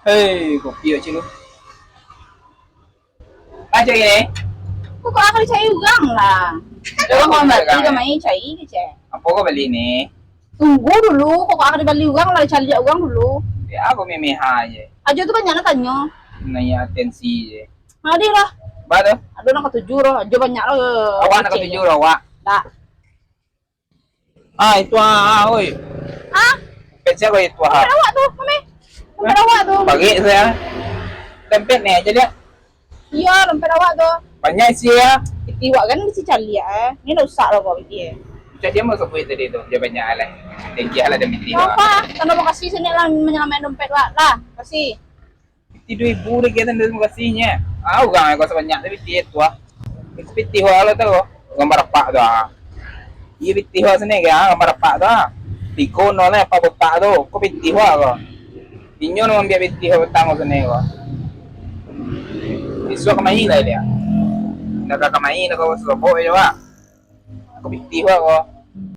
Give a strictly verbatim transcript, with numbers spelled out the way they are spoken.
Hei, kopi yo, Cik, lu. Ah, cari ni. Kok, kok akan dicari urang lah. Kok kau bali ka main cari ke, cek? Apo kau bali ni? Tunggu dulu, kok akan dibali urang lah, dicaliak urang dulu. Ya, aku memeha je. Ajo tu banyak nak tanyo. Nanya atensi je. Mari lah. Ba tu? Aduh, nak katuju dah. Ajo banyak lah. Awak nak katuju dah, awak? Tak. Ah, itu ah, ah, oi. Ah? Pecah kau itu ah. Dompet awak tu, mami. Dompet awak tu. Bagi saya. Dompet ni aja dia. Iya, dompet awak tu. Banyak isi ya. Pitih awak kan mesti caliak eh. Ni dah rusak lah kau pitih eh. Cak dia mau sebut tadi tu, dia banyak lah. Tinggi lah dia pitih awak. Apa? Tanda makasih sini lah menyelamatkan dompet awak lah. Makasih. Pitih duo ribu dah kita terima kasihnya. Ah, urang kau sabanyak tapi pitih tu ah. Itu pitih awak lo tu. Gambar apak tu ah. Iya pitih awak sini ke ah, gambar apak tu ah. Tigo nol lah apak botak tu. Kau pitih awak kau. Inyo nak ambil pitih awak petang kau sini kau. Isuak kemai lah dia. Nak ka kemai nak kau serobok je awak. Kau pitih awak kau.